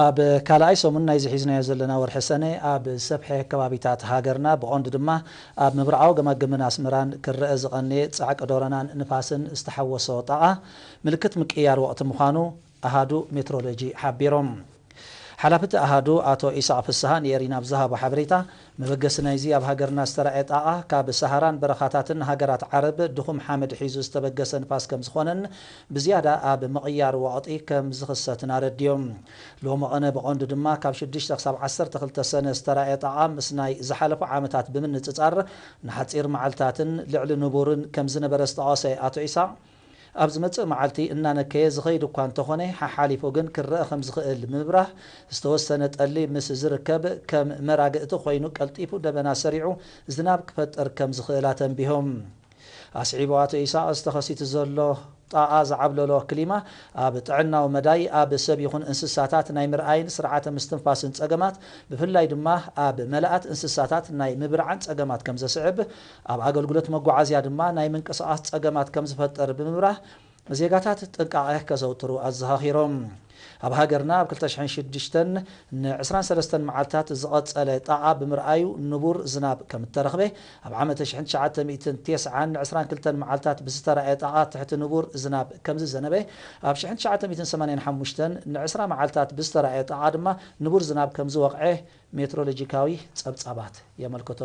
ኣብ ካልኣይ ሰሙን ናይዚ ሒዝናዮ ዘለና ወርሒ ሰነ፣ ኣብ ዝሰፍሐ ከባቢታት ሃገርና፣ ብቐንዱ ድማ ኣብ ምብራቓዊ ገማግምን ኣስመራን ክረአ ዝቐነየ ጻዕቂ ዶረናን ንፋስን ዝተሓወሶ ጣቓ፣ ምልክት ምቅይያር ወቕቲ ምዃኑ ኣሃዱ ሜትሮሎጂ ሓቢሮም። ሓላፊ እቲ ኣሃዱ ኣቶ ኢሳቕ ፍስሃ ንኤሪና ኣብ ዝሃቦ ሓበሬታ፣ መበገሲ ናይዚ ኣብ ሃገርና ዝተራእየ ጣቓ፣ ካብ ሰሃራን በረኻታትን ሃገራት ዓረብ ድኹም ሓመድ ሒዙ ዝተበገሰ ንፋስ ከም ዝኾነን፣ ብዝያዳ ኣብ ምቕያር ወቕጢ ከም ዝኽሰትን ኣረድዮም። ሎሚ ቐነ ብቐንዱ ድማ ካብ ሽዱሽተ ክሳብ ዓሰርተ ክልተ ሰነ ዝተራእየ ጣቓ፣ ምስ ናይ ዝሓለፉ ዓመታት ብምንጽጻር፣ ንሓጺር መዓልታትን ልዕሊ ንቡርን ከም ዝነበረ ዝጠቐሰ ኣቶ ኢሳቕ፣ ኣብ ዝመጽእ መዓልቲ እናነከየ ዝኸይድ እኳ እንተኾነ፣ ሓሓሊፉ ግን ክረአ ከም ዝኽእል ብምብራህ፣ ዝተወሰነ ጠሊ ምስ ዝርከብ ከም መራግእቲ ኮይኑ ቀልጢፉ ደበና ሰሪዑ ዝናብ ክፈጥር ከም ዝኽእል ኣተንቢሆም። ኣስዒቡ ኣቶ ኢሳቕ፣ ዝተኸሲቱ ዘሎ ጣቓ ዝዓብለሎ ክሊማ ኣብ ጥዕናዊ መዳይ ኣብ ሰብ ይኹን እንስሳታት ናይ ምርኣይን ስርዓተ ምስትንፋስን ጸገማት፣ ብፍላይ ድማ ኣብ መላኣት እንስሳታት ናይ ምብርዓን ጸገማት ከም ዘስዕብ፣ ኣብ ኣገልግሎት መጓዓዝያ ድማ ናይ ምንቅስቓስ ጸገማት ከም ዝፈጥር ብምብራህ፣ ዜጋታት ጥንቃቐ ከዘውትሩ ኣዘኻኺሮም። ኣብ ሃገርና ኣብ ክልተ ሽሕን ሽዱሽተን ን ዕስራን ሰለስተን መዓልታት ዝቐጸለ ጣቓ ብምርኣዩ ንቡር ዝናብ ከም እተረኽበ፣ ኣብ ዓመት ሽሕን ትሽዓተ ሚእትን ተስዓን ን ዕስራን ክልተን መዓልታት ብዝተራእየ ጣቓ ትሕቲ ንቡር ዝናብ ከም ዝዘነበ፣ ኣብ ሽሕን ትሽዓተ ሚእትን ሰማንያን ሓሙሽተን ን ዕስራ መዓልታት ብዝተራእየ ጣቓ ድማ ንቡር ዝናብ ከም ዝወቕዐ ሜትሮሎጂካዊ ጸብጻባት የመልክቱ።